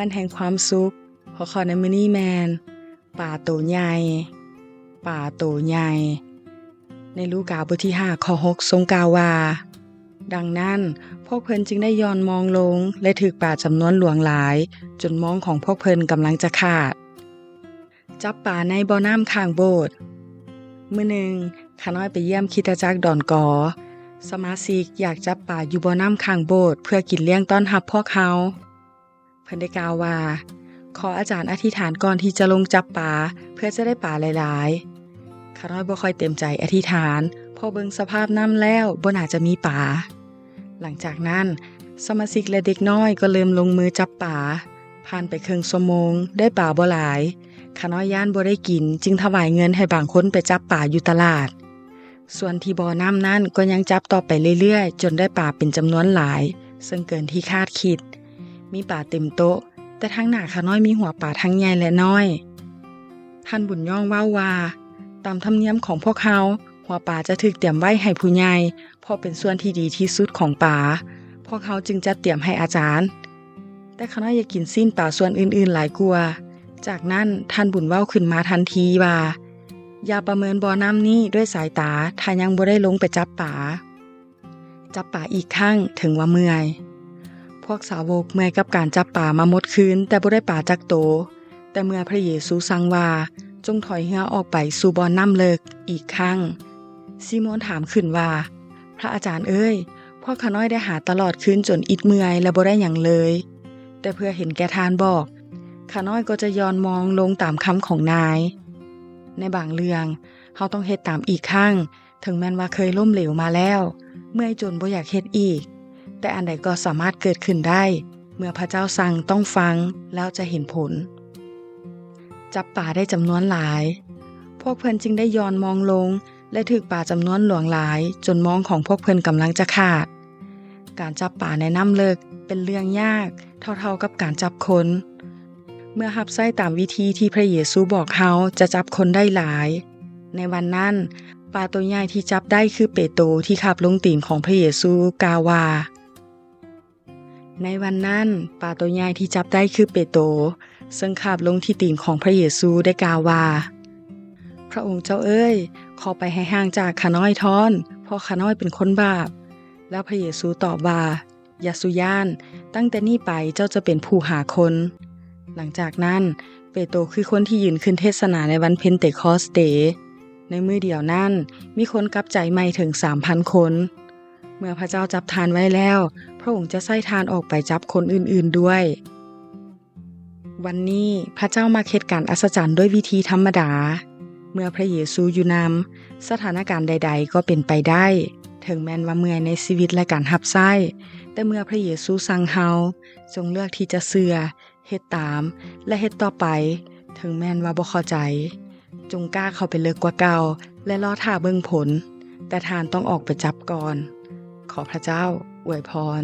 ນແຫ່ງຄວາມສຸກ. ຫົວຂໍ້ໃນມື້ນີ້ແມ່ນ ປາໂຕໃຫຍ່ ປາໂຕໃຫຍ່. ໃນລູກາບົດທີຫ້າ ຂໍ້ຫົກ ຊົງກ່າວວ່າ, ດັ່ງນັ້ນ, ພວກເພິ່ນຈຶ່ງໄດ້ຢ່ອນມອງລົງ ແລະ ຖືກປາຈຳນວນຫຼວງຫຼາຍ, ຈົນມອງຂອງພວກເພິ່ນກຳລັງຈະຂາດ. ຈັບປາໃນບໍ່ນ້ຳຂ້າງໂບດ. ມື້ໜຶ່ງ, ຂ້ານ້ອຍໄປຢ້ຽມຄຣິສຕະຈັກດອນກໍ. ສະມາຊິກຢາກຈັບປາຢູ່ບໍ່ນ້ຳຂ້າງໂບດ ເພື່ອກິນລ້ຽງຕ້ອນຮັບພວກເຮົາ. ເພິ່ນໄດ້ກ່າວວ່າ, ຂໍອາຈານອະທິຖານກ່ອນທີ່ຈະລົງຈັບປາ ເພື່ອຈະໄດ້ປາຫຼາຍໆ. ຂ້ານ້ອຍບໍ່ຄ່ອຍເຕັມໃຈອະທິຖານ, ເພາະເບິ່ງສະພາບນ້ຳແລ້ວບໍ່ໜ້າຈະມີປາ. ຫຼັງຈາກນັ້ນ, ສະມາຊິກ ແລະ ເດັກນ້ອຍກໍເລີ່ມລົງມືຈັບປາ. ຜ່ານໄປເຄິ່ງຊົ່ວໂມງ, ໄດ້ປາບໍ່ຫຼາຍ. ຂ້ານ້ອຍຢ້ານບໍ່ໄດ້ກິນ, ຈຶ່ງຖວາຍເງິນໃຫ້ບາງຄົນໄປຈັບປາຢູ່ຕະຫຼາດ. ສ່ວນທີ່ບໍ່ນ້ຳນັ້ນກໍຍັງຈັບຕໍ່ໄປເລື້ອຍໆ, ຈົນໄດ້ປາເປັນຈຳນວນຫຼາຍ, ເຊິ່ງເກີນທີ່ຄາດຄິດ. ມີປາເຕັມໂຕະ, ແຕ່ທາງໜ້າຂ້ານ້ອຍມີຫົວປາທັງໃຫຍ່ ແລະ ນ້ອຍ. ທ່ານບຸນຍ້ອງເວົ້າວ່າ, ຕາມທຳນຽມຂອງພວກເຮົາ, ຫົວປາຈະຖືກຕຽມໄວ້ໃຫ້ຜູ້ໃຫຍ່, ເພາະເປັນສ່ວນທີ່ດີທີ່ສຸດຂອງປາ. ພວກເຮົາຈຶ່ງຈັດຕຽມໃຫ້ອາຈານ. ແຕ່ຂ້ານ້ອຍຢາກກິນຊີ້ນປາສ່ວນອື່ນໆຫຼາຍກວ່າ. ຈາກນັ້ນທ່ານບຸນເວົ້າຂຶ້ນມາທັນທີວ່າ, ຢ່າປະເມີນບໍ່ນ້ຳນີ້ດ້ວຍສາຍຕາ ຖ້າຍັງບໍ່ໄດ້ລົງໄປຈັບປາ. ຈັບປາອີກຄັ້ງ ເຖິງວ່າເມື່ອຍ. ພວກສາວົກເມື່ອຍກັບການຈັບປາມາໝົດຄືນ, ແຕ່ບໍ່ໄດ້ປາຈັກໂຕ. ແຕ່ເມື່ອພຣະເຢຊູສັ່ງວ່າ, ຈົ່ງຖອຍເຮືອອອກໄປສູ່ບ່ອນນ້ຳເລິກອີກຄັ້ງ, ຊີໂມນຖາມຂຶ້ນວ່າ, ພຣະອາຈານເອີຍ, ພວກຂ້ານ້ອຍໄດ້ຫາຕະຫຼອດຄືນຈົນອິດເມື່ອຍ ແລະ ບໍ່ໄດ້ຫຍັງເລີຍ. ແຕ່ເພື່ອເຫັນແກ່ທ່ານບອກ, ຂ້ານ້ອຍກໍຈະຢ່ອນມອງລົງຕາມຄຳຂອງນາຍ. ໃນບາງເລື່ອງ, ເຮົາຕ້ອງເຮັດຕາມອີກຄັ້ງ, ເຖິງແມ່ນວ່າເຄີຍລົ້ມເຫຼວມາແລ້ວ, ເມື່ອຍຈົນບໍ່ຢາກເຮັດອີກ, ແຕ່ອັນໃດກໍສາມາດເກີດຂຶ້ນໄດ້, ເມື່ອພຣະເຈົ້າສັ່ງຕ້ອງຟັງ, ແລ້ວຈະເຫັນຜົນ. ຈັບປາໄດ້ຈຳນວນຫຼາຍ. ພວກເພິ່ນຈຶ່ງໄດ້ຢ່ອນມອງລົງ ແລະ ຖືກປາຈຳນວນຫຼວງຫຼາຍ, ຈົນມອງຂອງພວກເພິ່ນກຳລັງຈະຂາດ. ການຈັບປາໃນນ້ຳເລິກເປັນເລື່ອງຍາກເທົ່າໆກັບການຈັບຄົນ. ເມື່ອຮັບໃຊ້ຕາມວິທີທີ່ພຣະເຢຊູບອກເຮົາ, ຈະຈັບຄົນໄດ້ຫຼາຍ. ໃນວັນນັ້ນ, ປາໂຕໃຫຍ່ທີ່ຈັບໄດ້ຄືເປໂຕທີ່ຄາບລົງຕີນຂອງພຣະເຢຊູ, ກ່າວວ່າ, ໃນວັນນັ້ນ, ປາໂຕໃຫຍ່ທີ່ຈັບໄດ້ຄືເປໂຕ, ເຊິ່ງຄາບລົງທີ່ຕີນຂອງພຣະເຢຊູ, ໄດ້ກ່າວວ່າ, ພຣະອົງເຈົ້າເອີຍ, ຂໍໄປໃຫ້ຫ່າງຈາກຂ້ານ້ອຍທ້ອນ, ເພາະຂ້ານ້ອຍເປັນຄົນບາບ. ແລ້ວພຣະເຢຊູຕອບວ່າ, ຢ່າສູ່ຢ້ານ, ຕັ້ງແຕ່ນີ້ໄປເຈົ້າຈະເປັນຜູ້ຫາຄົນ. ຫຼັງຈາກນັ້ນ, ເປໂຕຄືຄົນທີ່ຢືນຂຶ້ນເທດສະໜາໃນວັນເພັນເຕຄອສເຕ. ໃນມື້ດຽວນັ້ນ, ມີຄົນກັບໃຈໃໝ່ເຖິງສາມພັນຄົນ. ເມື່ອພຣະເຈົ້າຈັບທ່ານໄວ້ແລ້ວ, ພຣະອົງຈະໃຊ້ທ່ານອອກໄປຈັບຄົນອື່ນໆດ້ວຍ. ວັນນີ້, ພຣະເຈົ້າມັກເຮັດການອັດສະຈັນດ້ວຍວິທີທຳມະດາ. ເມື່ອພຣະເຢຊູຢູ່ນຳ, ສະຖານະການໃດໆກໍເປັນໄປໄດ້, ເຖິງແມ່ນວ່າເມື່ອຍໃນຊີວິດ ແລະ ການຮັບໃຊ້. ແຕ່ເມື່ອພຣະເຢຊູສັ່ງເຮົາ, ຈົ່ງເລືອກທີ່ຈະເຊື່ອ, ເຮັດຕາມ ແລະ ເຮັດຕໍ່ໄປ, ເຖິງແມ່ນວ່າບໍ່ເຂົ້າໃຈ. ຈົ່ງກ້າເຂົ້າໄປເລິກກວ່າເກົ່າ ແລະ ລໍຖ້າເບິ່ງຜົນ, ແຕ່ທ່ານຕ້ອງອອກໄປຈັບກ່ອນ. ຂໍພຣະເຈົ້າອວຍພອນ.